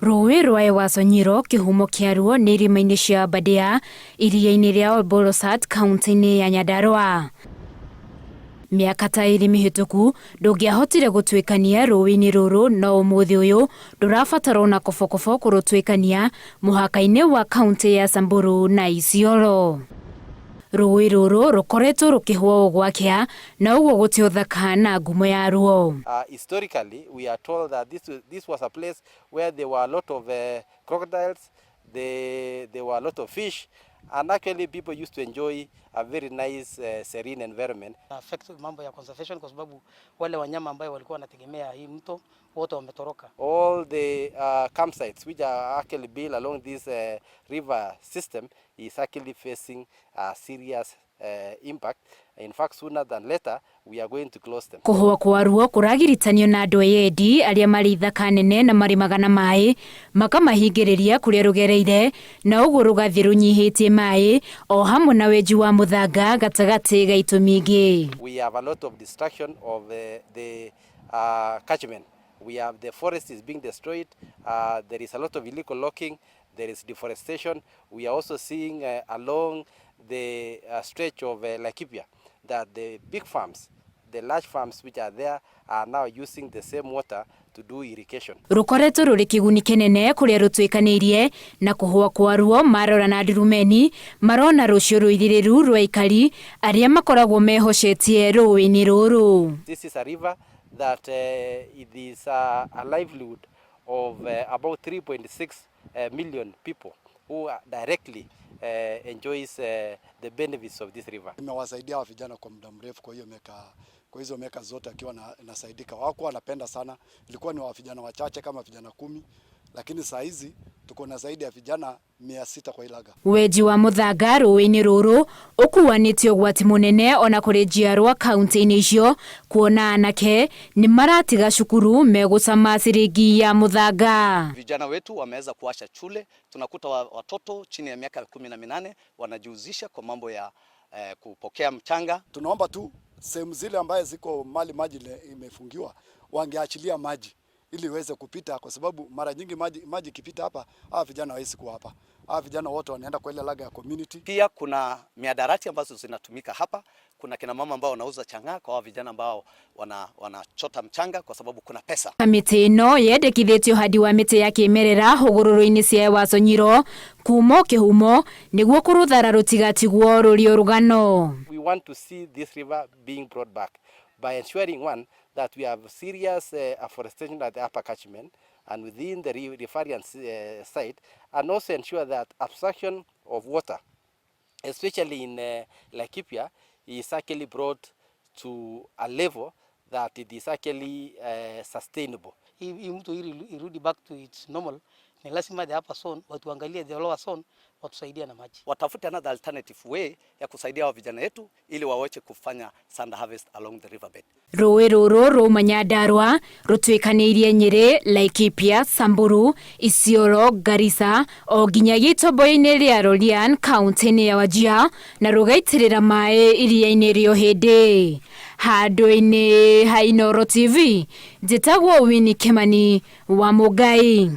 Rũũĩ rwa Ewaso Nyiro kĩhumo kĩaruo nĩ irĩma-inĩ cia Aberdare iria-inĩ rĩa Olbolosat kaunti-inĩ ya Nyandarua. Mĩaka ta ĩrĩ mĩhĩtũku ndũngĩahotire gũtuĩkania rũũĩ-inĩ rũrũ no ũmũthĩ ũyũ ndũrabatara ona kobokobo kũrũtuĩkania mũhaka-inĩ wa kaunti ya Samburu na Isiolo. Rũũĩ rũrũ rũkoretwo rũkĩhũa o gwakĩa na ũguo gũte ũthaka na ngumo yaruo. Historically, we are told that this was a place where there were a lot of crocodiles, there were a lot of fish, and actually people used to enjoy a very nice serene environment. Affect mambo ya conservation kwa sababu wale wanyama ambayo walikuwa wanategemea hii mto wote wametoroka. All the campsites which are actually built along this river system is actually facing a serious impact. In fact, sooner than later, we are going to close them. Kũhũa kwaruo kũragiritanio na andũ eyendi arĩa marĩ ithaka nene na marĩmaga na maĩ makamahingĩrĩria kũrĩa rũgereire na ũguo rũgathiĩ rũnyihĩtie maĩ o hamwe na wenji wa mũthanga gatagatĩ ga itũmi ingĩ. We have a lot of destruction of the catchment. We have the forest is being destroyed. There is a lot of illegal logging. There is deforestation. We are also seeing along the stretch of Laikipia that the big farms, the large farms which are there, are now using the same water to do irrigation. Rũkoretwo rũrĩ kĩguni kĩnene kũrĩa rũtuĩkanĩirie na kũhũa kwaruo marora na ndurumeni marona rũciũ rũirĩrĩru rwa aikari arĩa makoragwo mehocetie rũĩ-inĩ rũrũ. This is a river that it is a livelihood of about 3.6 million people who are directly enjoys the benefits of this river. Imewasaidia wa vijana kwa muda mrefu, kwa hiyo miaka kwa hizo miaka zote akiwa na, nasaidika. Hawakuwa wanapenda sana, ilikuwa ni wa vijana wachache kama vijana 10, lakini saa hizi tuko na zaidi ya vijana 600 kwa Ilaga. Wenji wa mũthanga rũĩ-inĩ rũrũ ũkuanĩte ũgwati mũnene ona kũrĩ njiarwa kaunti-inĩ icio kuona anake nĩ maratiga cukuru megũcama ciringi ya mũthanga. Vijana wetu wameweza kuacha shule, tunakuta watoto chini ya miaka 18 wanajihusisha kwa mambo ya kupokea mchanga. Tunaomba tu sehemu zile ambaye ziko mali maji imefungiwa wangeachilia maji ili iweze kupita, kwa sababu mara nyingi maji ikipita hapa, hawa vijana hawezi kuwa hapa. Hawa vijana wote wanaenda kwa ile laga ya community. Pia kuna mihadarati ambazo zinatumika hapa. Kuna kina mama ambao wanauza chang'aa kwa hawa vijana ambao wanachota mchanga kwa sababu kuna pesa. Kamĩtĩ ĩno yendekithĩtie ũhandi wa mĩtĩ ya kĩmerera hũgũrũrũ-inĩ cia Ewaso Nyiro kuma kĩhumo nĩguo kũrũthara rũtigatigwo rũrĩ o rũgano. We want to see this river being brought back by ensuring, one, that we have serious afforestation at the upper catchment and within the riparian site, and also ensure that abstraction of water, especially in Laikipia, is actually brought to a level that it is actually sustainable. Hii mto ili irudi back to its normal, ni lazima the upper zone watuangalie, the lower zone watusaidia na maji. Watafute another alternative way ya kusaidia wa vijana wetu ili wawache kufanya sand harvest along the riverbed. Rũĩ rũrũ rwauma Nyandarua rũtuĩkanĩirie Nyĩrĩ, Laikipia, Samburu, Isiolo, Garissa o nginyagia itomboya-inĩ rĩa Lorian kaunti-inĩ ya Wajir na rũgaitĩrĩra maĩ iria-inĩ rĩa Ũhĩndĩ. Handũ-inĩ ha Inooro TV, njĩtagwo Winnie Kimani wa Mũngai.